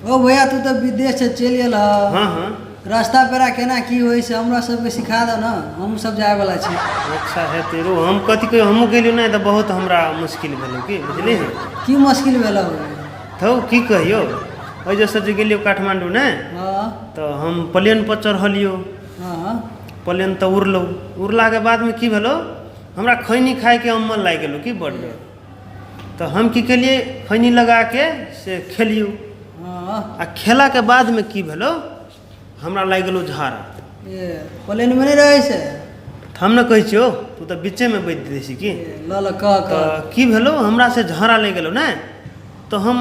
ओ भैया, तू तऽ विदेश से चलि गेल हऽ। हँ हँ। रास्ता पेरा केना की होइ से हमरा सबके सिखा दऽ ने, हमहूँ सब जायवला छी। अच्छा हेतै रो, हम कथी कहियौ, हमहूँ गेलियौ नहि तऽ बहुत हमरा मुश्किल भेलै की बुझलिही। की मुश्किल भेल हौ? धौ की कहियौ, ओहि जे से जे गेलियौ काठमाण्डू ने। हँ। तऽ हम प्लेनपर चढ़लियौ। हँ। प्लेन तऽ उड़लहुँ, उड़लाके बादमे की भेलौ, हमरा खैनी खाइके अम्मल लागि गेलौ की बड्ड जोर। तऽ हम की केलियै, खैनी लगाके से खेलियौ। हँ। आ खेलाके बादमे की भेलौ, हमरा लागि गेलौ झाड़ा। ए, प्लेनमे नहि रहै छै? हम ने कहै छियौ, तू तऽ बीचेमे बैठ दै छी की। ए, लऽ लऽ कह कह। तऽ की भेलौ, हमरा से झाड़ा लागि गेलौ ने, तऽ हम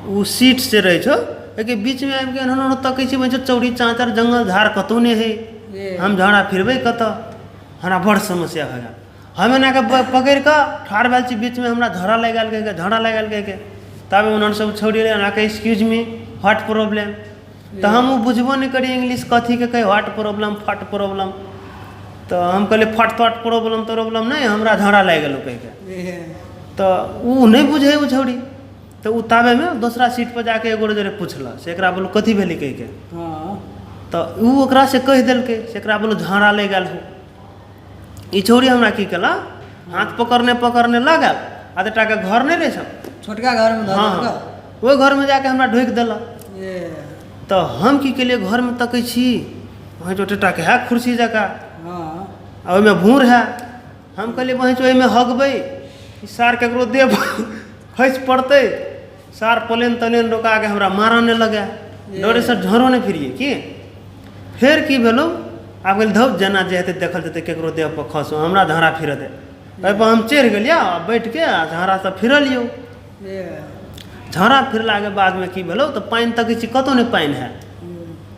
ओ सीट से रहै छौ एहिके बीचमे आबिके एना एना तकै छी, बहिन चौरी चाँचर जङ्गल झाड़ कतहु नहि हइ। ए। हम झाड़ा फिरबै कतऽ? हमरा बड़ समस्या भए गेल। हम एना कऽ पकड़ि कऽ ठाढ़ भेल छी बीचमे, हमरा झड़ा लागि गेल कहिके, झड़ा लागि गेल कहिके। तब ओनहर सब छोड़ि एलै एना कऽ, एक्सक्यूज मी, what problem? तऽ हम ओ बुझबो नहि करी इंग्लिश कथीके कहै, what problem फट प्रॉब्लम। तऽ हम कहलियै फट फट प्रॉब्लम त्रॉब्लम नहि, हमरा झड़ा लागि गेलौ कहिके। तऽ ओ नहि बुझै ओ छौड़ी, तऽ ओ ताबेमे दोसरा सीटपर जाके एगो जोरे पुछलक से एकरा बोलू कथी भेलै कहिके। हँ। तऽ ओ ओकरासँ कहि देलकै से एकरा बोलू झाड़ा लागि गेल हो। ई छौड़ी हमरा की केलक, हाथ पकड़ने पकड़ने लऽ गेल आ टाके घर नहि रहै सब छोटका घरमे धऽ हँ। देलक। ओहि घरमे जाके हमरा ढोकि देलक। ए। तऽ हम की केलियै, घरमे तकै छी, वहीं छोटे टाके है कुर्सी जकाँ। हँ। आ ओहिमे भूर है। हम कहलियै वहीं ओहिमे हगबै, ई सार ककरो देह खसि पड़तै, सार प्लेन तलेन रोकाके हमरा मारऽ नहि लगै, डरे से झरो नहि फिरियै की। फेर की भेलौ, आब कहलियै धौ, जेना जे हेतै देखल जेतै, ककरो देह पर खसो, हमरा झड़ा फिरऽ दे। ओहिपर हम चढ़ि गेलियै आ बैठके आ झड़ा सब फिरलियौ। ए। झड़ा फिरलाके बादमे की भेलौ, तऽ पानि तकै छी, कतहु नहि पानि है।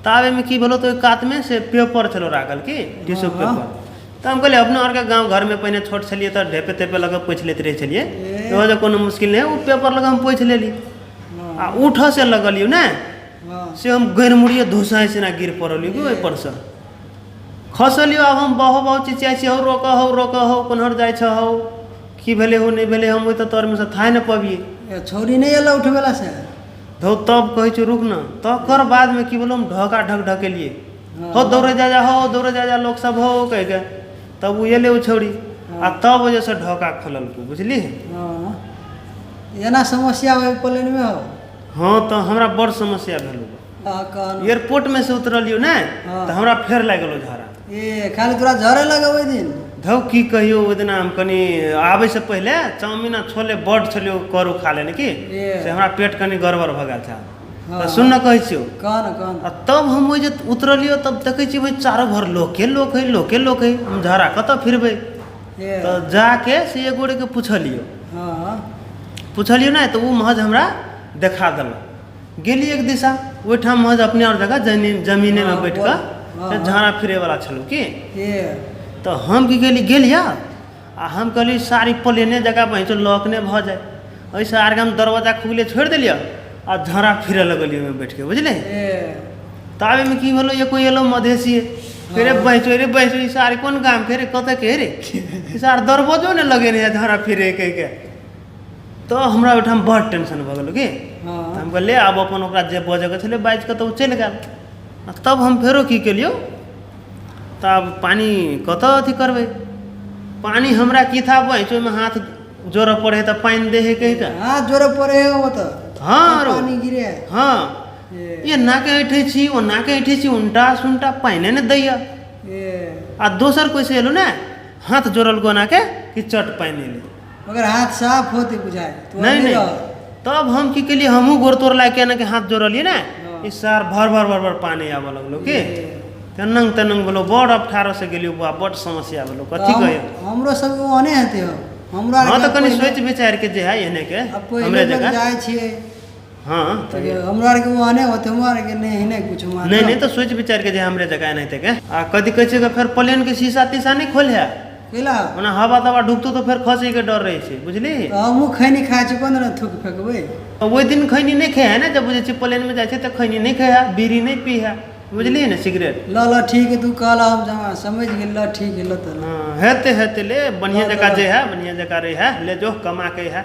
ताबेमे की भेलौ, तऽ ओहि कातमे से पेपर छलौ राखल की, टिश्यू पेपर। तऽ हम कहलियै अपना आरके गाँव घरमे पहिने छोट छलियै तऽ ढेपे तेपे लऽ कऽ पोछि लैत रहै छलियै, ओहो जे कोनो मुश्किल नहि। ओ पेपर लऽ कऽ हम पोछि लेली आ उठऽ से लगलियौ ने, से हम गैर मुड़िए धुसाइ से गिर पड़लियौ कि ओहिपरसँ खसलियौ। आब हम बहो बहो चिचियाइ छी, हौ रोकऽ हौ, रोकऽ हौ, कोन्हर जाइ छऽ हौ, की भेलै हौ, नहि भेलै। हम ओहि तऽ तरमे से थाहि नहि पबियै। छौड़ी नहि एलौ उठबै से? धौ, तब कहै छियौ, रुक ने। तकर बादमे की भेलौ, हम ढका ढक ढकेलियै, हो दौड़े जा जा, हो दौड़े जा जा, लोक सब हो कहिके। तब ओ एलै ओ छौड़ी आ तब ओहि से ढका खोललकै, बुझली। हँ, एना समस्या ओहि प्लेनमे हो? हँ, तऽ हमरा बड़ समस्या भेल। हँ, कहलहुँ। एयरपोर्टमे से उतरलियौ ने। हँ। तऽ हमरा फेर लागि गेलौ झड़ा। ए, खाली तोरा झड़े लगौ ओहि दिन? धौ की कहियौ, ओहि दिना हम कनि आबैसँ पहिले चाउमिन आ छोले बड्ड छलियौ करू खा लेने की। ए। से हमरा पेट कनि गड़बड़ भऽ गेल छल। हँ। तऽ सुन ने, कहै छियौ। कह ने, कह ने। आ तब हम ओहि जे उतरलियौ, तब देखै छियै भाइ चारो भर लोके लोक हइ, लोके लोक हइ, हम झड़ा कतऽ फिरबै? ए। तऽ जाके से एक गोरेके पुछलियौ। हँ। पुछलियौ ने, तऽ ओ महज हमरा देखा देलक। गेली एक दिशा, ओहिठाम महज अपने आओर जगह जमीन जमीनेमे बैठ कऽ हँ। से झाड़ा फिरैवला छलहुँ की। ए। तऽ हम की केली, गेलियै आ हम कहलियै सारी प्लेने जकाँ बहिं लॉक नहि भऽ जाय, एहिसँ आरके हम दरवाजा खुगले छोड़ि देलियै आ झड़ा फिरऽ लगलियै ओहिमे बैठके, बुझलियै। ए। ताबेमे की भेलौ, एको एलौ मधेसिए फेरे, बहिं रे बहिं, ई सारी कोन गामके रे, कतऽके रे, ई सार दरवाजो नहि लगेने है झड़ा फिरे कहिके। तऽ हमरा ओहिठाम बड़ टेंशन भऽ गेल की। हँ। तऽ हम कहलियै आब अपन ओकरा जे बजैके छलै बाजि कऽ तऽ ओ चलि गेल। आ तब हम फेरो की केलियौ, तऽ आब पानि कतऽ अथी करबै, पानि हमरा की था बहिं, ओहिमे हाथ जोड़ऽ पड़ै है तऽ पानि दै है कहि कऽ। हाथ जोड़ऽ पड़े है ओतऽ? हँ आरो। पानि गिरे है? हँ। ए। एना के ऐठै छी, ओना के ऐठै छी, उल्टा सुनटा पानिए नहि दैया। ए। आ दोसर कोइ से एलहुँ ने, हाथ जोड़ल कोना के कि चट पानि एलै। मगर हाथ साफ होते बुझाय तो? नहि नहि। रह। तब हम की केलियै, हमहूँ गोड़ तोड़ लागि के एना के हाथ जोड़लियै ने। हँ। ई सार भर भर भर भर पानि आबऽ लगलो की। ए। तेनंग तेनंग भेलो, बड़ अफठारह से गेलियो बुआ, बड़ समस्या भेलो, कथी तऽ कहियो। हमरो सबके ओहने हेतै हौ, हमरा हँ, तऽ आरके कनि पहिले सोचि विचारि के जे है एने के आ पहिले हमरे बेर जगह जाइ छियै। हँ। तऽ हमरा आरके ओहने होतै, हमरा आरके नहि नहि कुछ मानब। नहि नहि, तऽ सोचि विचारि के जे हमरे जगह एनाहिते के आ कथी कहै छै, फेर प्लेन के शीशा तीशा नहि खोल है। कैला? ओना हवा तवा ढुकतौ तऽ फेर खसैके डर रहै छै, बुझली। तऽ हमहूँ खैनी खाइ छी, कोन थूक फेकबै? ओहि दिन खैनी नहि खाइ है ने, जब बुझै छी प्लेनमे जाइ छै तऽ खैनी नहि खाइ है, बीड़ी नहि पी है, बुझलियै ने, सिगरेट। ल ल, ठीक है, तू कहला हम जमा समझ गेल। ल ठीक है, ल तऽ ल। हँ, हेतै हेतै, ले बढ़िआँ ल, जकाँ ल। जे है बढ़िआँ जकाँ रहै है, ले जो कमा के है।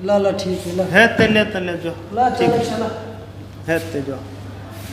ल ल, ठीक है, ल। हेतै, ले तऽ ले जो। ल। ठीक। चलै चल। हेतै जो।